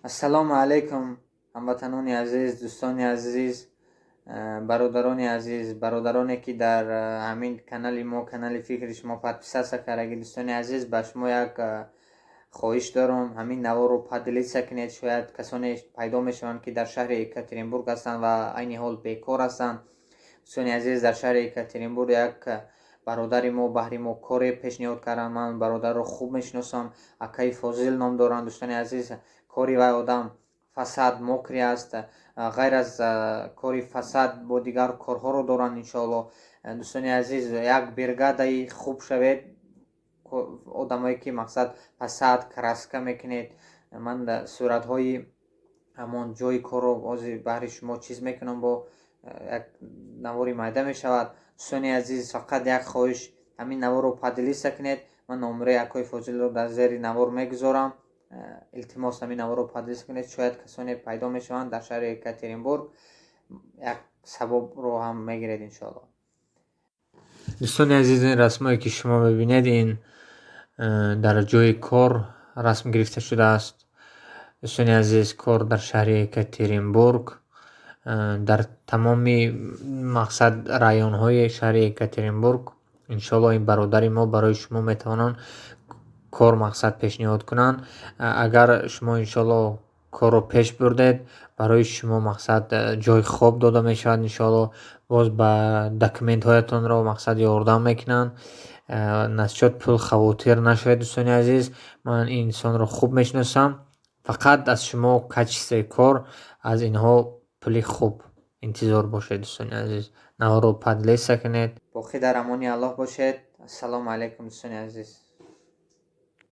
Ассалому алайкум, ҳамватанони азиз, дӯстони азиз, бародарони азиз, бародароне, ки дар ҳамин канали мо, канали фикри шумо, подписаться кардаги. Дӯстони азиз, ба шумо як хоҳиш дорам: ҳамин наворро поделиться кунед. Шояд касоне пайдо мешаванд, ки дар шаҳри Екатеринбург ҳастанд ва айни ҳол бекор ҳастанд. Дӯстони азиз, дар шаҳри Екатеринбург як бародари мо баҳри мо коре пешниҳод карданд. Ман бародарро хуб мешиносам, акаи Фозил ном доранд. Дӯстони азиз, кори вай одам фасад мокрый аст. Ғайр аз кори фасад, бо дигар корҳоро доранд, иншоалло. Дӯстони азиз, як бригадаи хуб шавед, одамое ки, мақсад, фасад краска мекунед. Ман суратҳои ҳамон ҷои корро ҳозир баҳри шумо чиз мекунам, бо як навори майда мешавад. Дӯстони азиз, фақат як хоҳиш: ҳамин наворро поделиться кунед. Ман номераи акои Фозилро дар зери навор мегузорам. Илтимос, ҳамин наворро поделиться кунед. Шояд касоне пайдо мешаванд дар шаҳри Екатеринбург, як савобро ҳам мегиред, иншоалло. Дӯстони азиз, ин расмое, ки шумо мебинед, ин дар ҷои кор расм гирифта шудааст. Дӯстони азиз, кор дар шаҳри Екатеринбург, дар тамоми, мақсад, районҳои шаҳри Екатеринбург. Иншоалло, ин бародари мо барои шумо метавонанд кор, мақсад, пешниҳод кунанд. Агар шумо, иншоалло, корро пеш бурдед, барои шумо, мақсад, ҷои хоб дода мешавад, иншоалло. Боз ба документҳоятонро, мақсад, ёрдам мекунанд. Насчёт пул хавотир нашавед, дӯстони азиз. Ман ин инсонро хуб мешиносам. Фақат аз шумо качествои кор, аз инҳо пули хуб интизор бошед. Дӯстони азиз, наворро поделиться кунед. Боқӣ дар амони Аллоҳ бошед. Ассалому алайкум, дӯстони азиз.